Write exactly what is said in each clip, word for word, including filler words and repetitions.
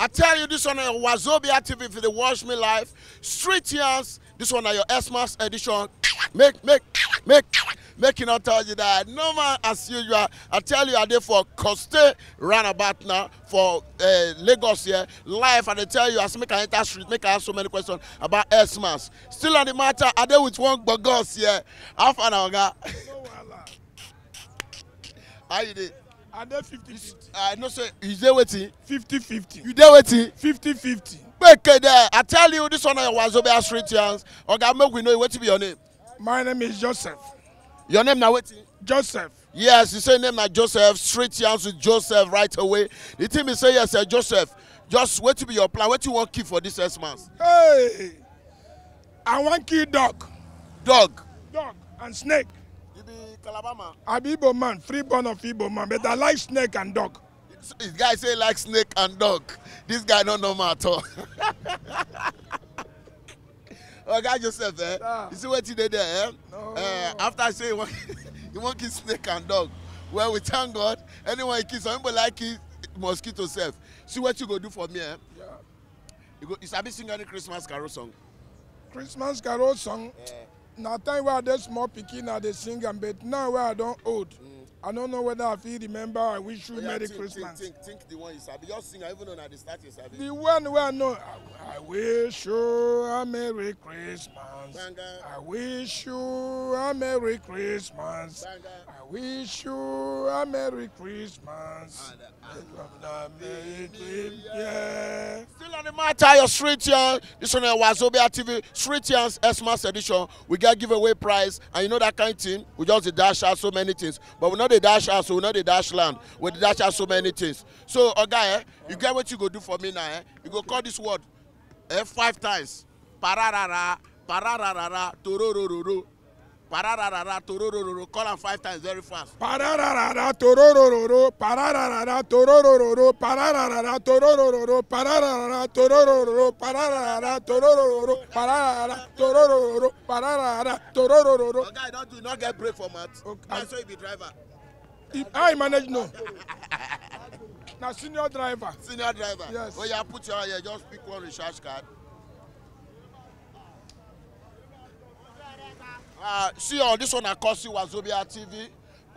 I tell you this one, uh, Wazobia T V, if you dey watch me live, Street Yarns, this one na your Xmas edition. Make, make, make, make you not tell you that. No man, as usual, I tell you, I dey for Coste roundabout now for uh, Lagos here. Live, and they tell you, as make I enter street, make I ask so many questions about Xmas. Still on the matter, I dey with one gbogos here. How far now, oga? How you dey? I dey fifty fifty. I know say you dey wetin? Fifty fifty. You dey wetin? Fifty fifty. Gbeke there. I tell you, this one na your Wazobia Street Yarns. Oga, make we know wetin be your name. My name is Joseph. Your name na wetin? Joseph. Yes, you say name na Joseph. Street Yarns with Joseph right away. The thing be say yes, sir, Joseph. Just wetin be your plan? Wetin you wan keep for this Xmas? Hey, I wan kill dog. Dog. Dog and snake. You be Calabar man? I be Igbo man, free born of Igbo man, but I like snake and dog. This guy say he like snake and dog. This guy no normal at all. Oga Joseph, eh? Sir. You see wetin dey there, eh? No. Eh, after say he wan, he wan kill snake and dog. Well, we thank God. Anyone he kill, some people like kill mosquito sef. See wetin you go do for me, eh? Yeah. You go, you sabi sing any Christmas carol song? Christmas carol song? Yeah. Na time wey I dey small pikin, I dey sing am, but now wey I don old, I no know whether I fit remember I wish you Oya, Merry think, Christmas. Think, think, think the one you sabi. Just sing am, even though na the start you sabi. The one wey I know, I, I wish you a Merry Christmas. Banga. I wish you a Merry Christmas. Banga. I wish you a Merry Christmas. And, uh, Welcome to Merry Christmas. Yeah. Still on the matter, your Street Yarns. This one na Wazobia T V, Street Yarns, Xmas edition. We get giveaway prize, and you know that kind thing. We just dey dash out so many things, but we no dey dash out, so we no dey dash land. We dey dash out so many things. So, oga, eh, you get wetin you go do for me now, eh? You go call this word, eh, five times. Pararara, pararara, tororororo. Pararara, tororororo. Call am five times very fast. Pararara, tororororo, pararara, tororororo, pararara, tororororo, pararara, tororororo, pararara, tororororo, pararara, tororororo, pararara, tororororo. Oga, you don do, you no get break for mouth. Okay. Na so you be driver. If I manage, no. Na senior driver. Senior driver. Yes. Oya, put your hand here, just pick one recharge card. Uh, see, on this one, I call you Wazobia T V.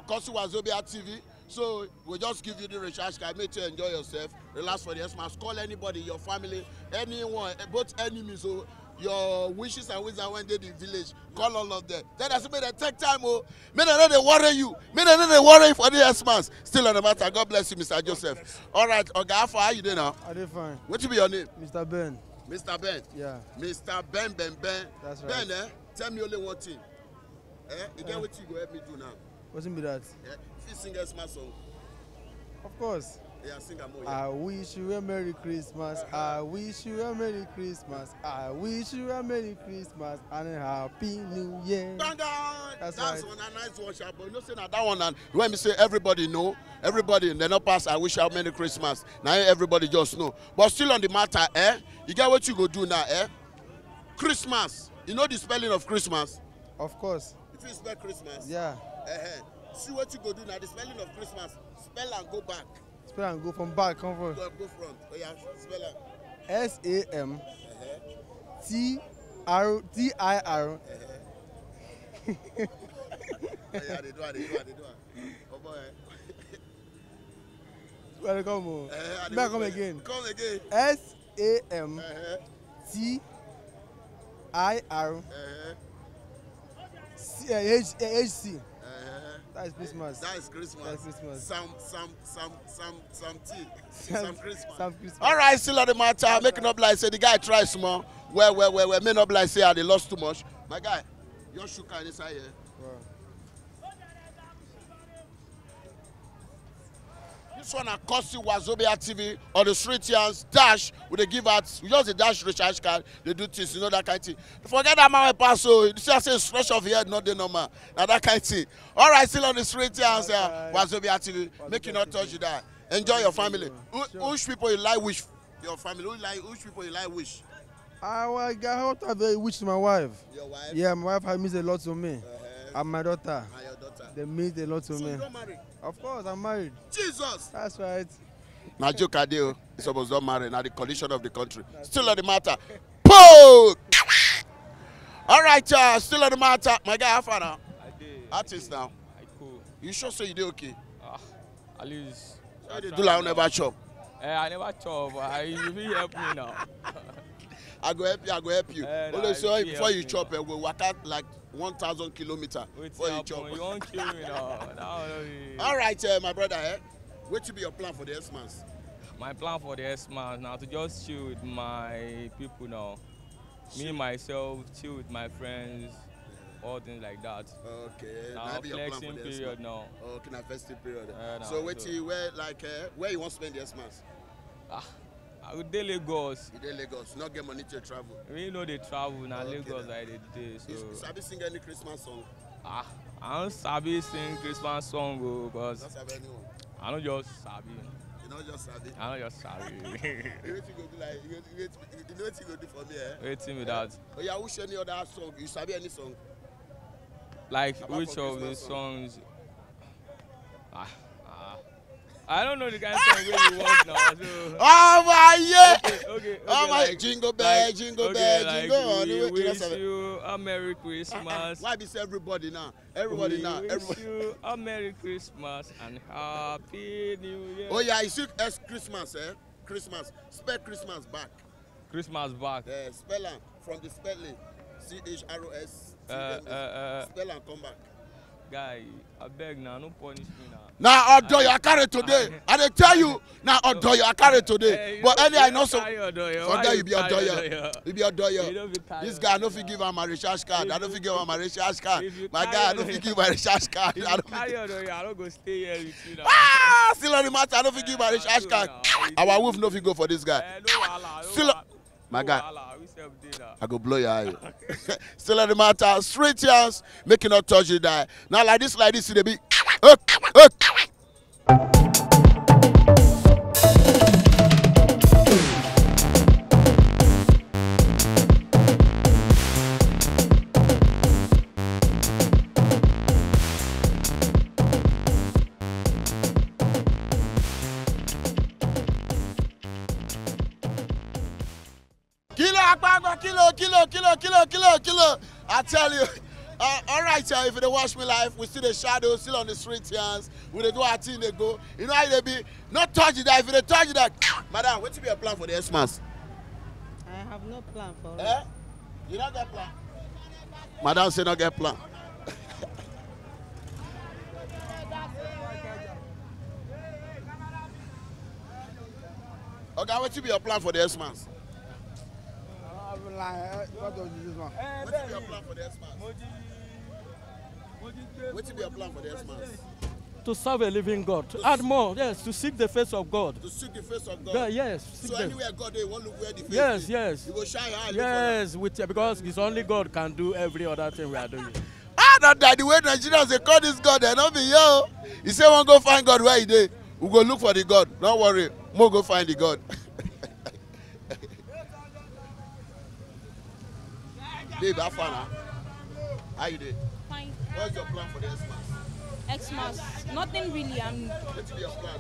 Call you Wazobia T V. So we just give you the recharge card. Make sure you enjoy yourself. Relax for the Xmas. Call anybody, your family, anyone, eh, both enemies, oh, your wishes and wisdom when they the village. Call all of them. Tell them, say, make dem take time, oh. Make dem no dey worry you. Make dem no dey worry you for the Xmas. Still on the matter. God bless you, Mister Joseph. All right, Oga, how far, how you dey now? I dey fine. Wetin be your name? Mister Ben. Mister Ben. Yeah. Mister Ben, Ben, Ben. That's right. Ben, eh? Tell me only one thing. Eh? You get wetin you go help me do now? Wetin be that? Eh? If you sing a small song. Of course. Yeah, sing am more. I wish you a Merry Christmas. Uh-huh. I wish you a Merry Christmas. I wish you a Merry Christmas and a Happy New Year. Bang, bang. That's right. That's one, a nice one, sha, but you know say na that one, and when we say everybody know, everybody, they no pass, I wish you a Merry Christmas. Now everybody just know. But still on the matter, eh? You get what you go do now, eh? Christmas. You know the spelling of Christmas? Of course. If you spell Christmas? Yeah. Uh-huh. See what you go do now. The spelling of Christmas. Spell and go back. Spell and go from back, come front. Go, go front. Oh, yeah, spell am. S A M T R T I R. Uh-huh. Oh, yeah, they do it, they do it, they do it. Oh, boy. Well, come on. Eh, I dey wait for you. Come again. Come again. S A M T I R C, eh, H, eh, H C. Uh-huh. That is Christmas. That is Christmas. That's Christmas. Some, some, some, some, some tea. Some Christmas. Some Christmas. All right, still on the matter. Make no be like say the guy try small. Well, well, well, well. May not be like say I dey lost too much. My guy, your sugar inside here. Wow. This one na Kosi Wazobia T V on the Street Yarns dash. We dey give out, we just dey dash recharge card, dey do things, you know that kind thing. Forget that man wey pass, so you see, I say stretch of head, not the normal. Now that kind thing. All right, still on the Street Yarns, uh, Wazobia T V. Make you not touch that. Enjoy your family. Who, which people you like wish your family? Who like, which people you like wish? I, I got out of the wish to my wife. Your wife? Yeah, my wife has means a lot to me. Uh-huh. And my daughter. And your daughter. They mean a lot to me. So you got married? Of course, I'm married. Jesus! That's right. Na joke I dey o. He suppose don marry. Na the condition of the country. Still on the matter. Pow! All right, uh, still on the matter. My guy, how far now? I dey. Artist now. I cool. You sure say you dey okay? Ah, at least. Why I dey try do like now. Never chop? Eh, I never chop. I, you fit help me now. I go help you. I go help you. Eh, Only nah, so you fit before help you me chop, now. Eh, we go waka like one thousand kilometer Wetin before you happen? Chop. You wan kill me now. That one no be All right, uh, my brother. Eh? Wetin be your plan for the Xmas? My plan for the Xmas now to just chill with my people now. Me, myself, chill with my friends, all things like that. Okay, now na be your plan for flexing the period Xmas now. Okay, na festive period. Eh, na So so. Wetin, where, like, uh, where you wan spend the Xmas? Ah, I go dey Lagos. You dey Lagos, you no get money to travel? We no dey travel, na Okay, Lagos then. I dey dey, so. You, you sabi sing any Christmas song? Ah, I no sabi sing Christmas song o, 'cause No sabi anyone? I no just sabi. You no just sabi? I no just sabi. You know wetin you go do, like, you know, you know, you know wetin you go do for me, eh? Wetin be that? Oh yeah, which any other song? You sabi any song? Like, Apart which from of Christmas these song? Songs? Ah, ah. I don't know the kind of song wey you want now. So. Oh my yeah. Okay, okay, okay, Oh my like, jingle bell, like, jingle okay, bell, like, jingle all the we way. You know wish something? You a Merry Christmas. Why be say everybody now? Everybody We now. Wish Everybody. You a Merry Christmas and Happy New Year. Oh yeah, you see, X Christmas, eh? Christmas. Spell Christmas back. Christmas back. Eh, spell am from the spelling. C H R O S. Uh, uh, uh. Spell am come back. Guy, abeg now, no punish me now. Na odoyo I carry today. I dey tell you, na odoyo I carry today. Eh, you But no, any you I no know so. Carry odoyo. Why Forget you you be carry odoyo. Odoyo? You be odoyo. You no fit carry This guy no odoyo. Fit give am my recharge card. I no fit give am my recharge card. If you My carry guy, I no odoyo, fit give my recharge card. If I you no fit carry odoyo, I no go stay here with you now. Ah, still on the matter. I no fit give my recharge card. Our wolf no fit go for this guy. Eh, no wahala, no Still, wahala. My No guy, wahala, we sef dey now. I go blow your eye. Still on the matter. Street yarns, make you not touch you die. Now like this, like this, it dey be. Hook, hook. Kilo akpagba, kilo, kilo, kilo, kilo, kilo, kilo. I tell you. Uh, all right, uh, if you dey watch me live, we still the shadow, still on the street yarns. We dey do our thing, dey go. You know how they be. Not touch that. If you dey touch that, madam, wetin be your plan for the Xmas? I have no plan for Eh? You not get plan. Madam say not get plan. Okay, wetin be your plan for the Xmas? I don't have a line. Eh, what was this one? Wetin be your plan for the Xmas? Wetin be your plan for the Xmas? To serve a living God. To add more, yes, to seek the face of God. To seek the face of God. Yeah, yes, seek So them. Anywhere God dey, you wan look where the face Yes, dey. Yes. You go shine eye, look for Yes, with, because it's only God can do every other thing we are doing. Ah, not that the way Nigerians dey call this God, eh, no be yo. He say, "Wan go find God where he dey. We go look for the God. No worry. Mo go find the God." Babe, how far now? How you dey? Fine. What's your plan for the Xmas? Xmas. Nothing really. I'm Wetin be your plan?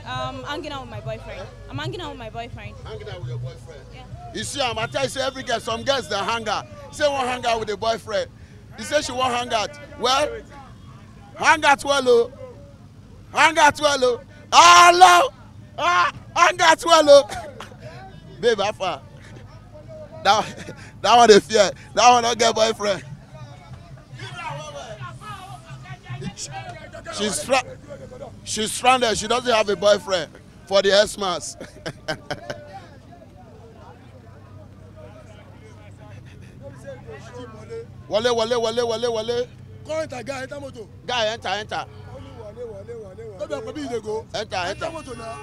Um, hanging out with my boyfriend. I'm hanging out with my boyfriend. Hanging out with your boyfriend. Yeah. You see, I'm tell you say every girl, some girls they hang out. Say one hang out with a boyfriend. He say she wan hang out. Well, hang out well, oh. Hang out well, oh. Hello. Ah, hang out well, oh. Babe, how far? That, that one dey fear. That one don't get boyfriend. She's stra- she's stranded. She doesn't have a boyfriend for the Xmas. Wale, wale, wale, wale, wale. Come enter, guy, enter motor. Guy, enter, enter. No be Akpabi you dey go. Enter, enter. Enter motor now.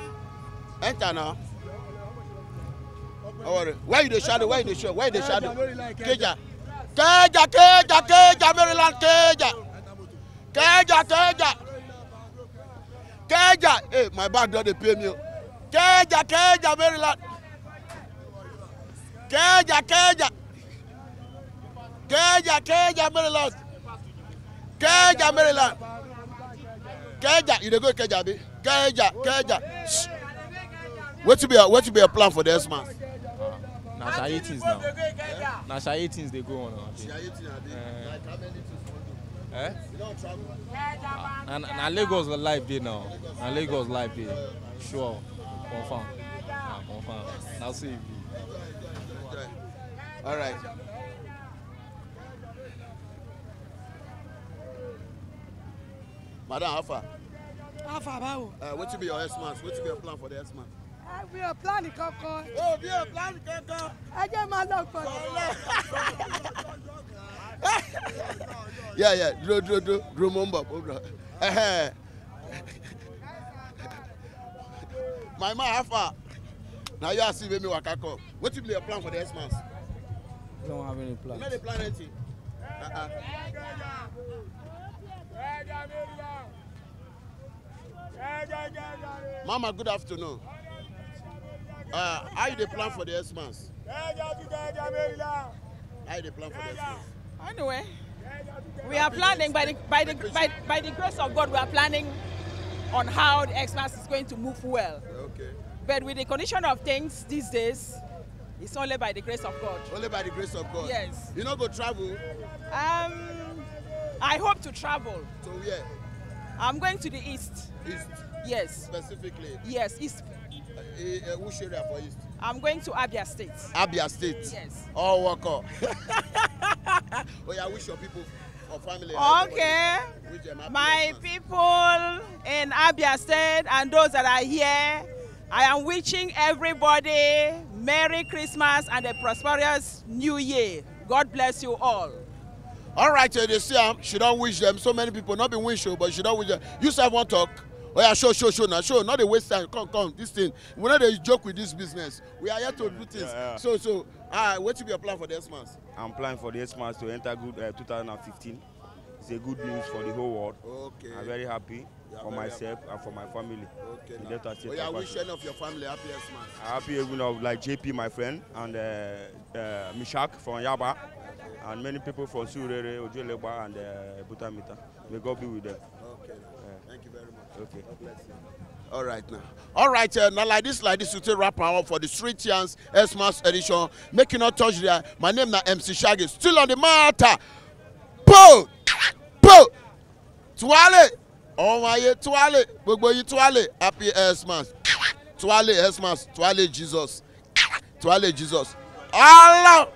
Enter now. No worry. Where you dey shadow? Where you dey show? Where you dey shadow? Keja. Keja, Keja, Keja, Maryland, Keja. Keja, Keja. Keja. Hey, my bag don dey pay me o. Keja, Keja, Maryland. Keja, Keja. Keja, Keja, Maryland. Keja, Maryland. Keja, you dey go Keja, abi? Keja, Keja. Shh. Wetin be your, wetin be your plan for the Xmas? Na shaye things now. Na shaye things dey go on. Abi. Shaye thing, abi? Eh. Like how many things you wan do? Eh? You don travel? Na, na Lagos life dey now. Na Lagos life dey. Sure. Confirm. Ah, confirm. Na so e be. All right. Madam, how far? How far báwo? Uh, wetin be your Xmas? Wetin be your plan for the Xmas? Ẹ bí o plan kankan. Oh, be your plan kankan. Ẹ jẹ́ máa lọ pọ̀. Yeah, yeah. Dúró, dúró, dúró, dúró, mo ń bọ̀, mo ń bọ̀. Ẹhẹ́. My man, how far? Na you I see wey me waka come. Wetin be your plan for the Xmas? I don't have any You plans. no dey plan anything? Uh-uh. Mama, good afternoon. Uh, how you dey plan for the Xmas? How you dey plan for the Xmas? Anyway, we are planning by the by the by, by the grace of God. We are planning on how the Xmas is going to move well. Okay. But with the condition of things these days, it's only by the grace of God. Only by the grace of God. Yes. You no go travel Um, I hope to travel. to where? I'm going to the east. East Yes. Specifically. Yes, east. Uh, uh, which area for East? I'm going to Abia State. Abia State. Yes. All work up. Oh yeah, wish your people or family. Okay. Wish them happy My Xmas. People in Abia State and those that are here, I am wishing everybody Merry Christmas and a prosperous New Year. God bless you all. All right, so they see am. She don wish them. So many people not be wish you, but she don wish them. You sef wan talk? Oh yeah, show, show, show now. Show, not dey waste time. Come, come. This thing, we no dey joke with this business. We are here to do things. Yeah, yeah. So, so, ah, wetin be your plan for the Xmas? I'm planning for the Xmas to enter good uh, two thousand fifteen. It's a good news for the whole world. Okay. I'm very happy You are for very myself and for my family. Okay. In Now. Delta State Oh yeah, of wish Bauchi. Any of your family happy Xmas. A happy evening of like J P, my friend, and uh, uh, Mishak from Yaba, and many people from Surere, Ojuelegba, and uh, Butamita. May God be with them. Okay. Now. Thank you very much. Okay. God bless you. All right now. All right, uh, now like this, like this, we take wrap am up for the Street Yarns Xmas edition. Make you not touch there. My name na M C Shaggy. Still on the matter. Po! Po! Tuale! Oh my, Tuale! Gbogbo yín Tuale! Happy Xmas! Tuale Xmas! Tuale Jesus! Tuale Jesus! Allah!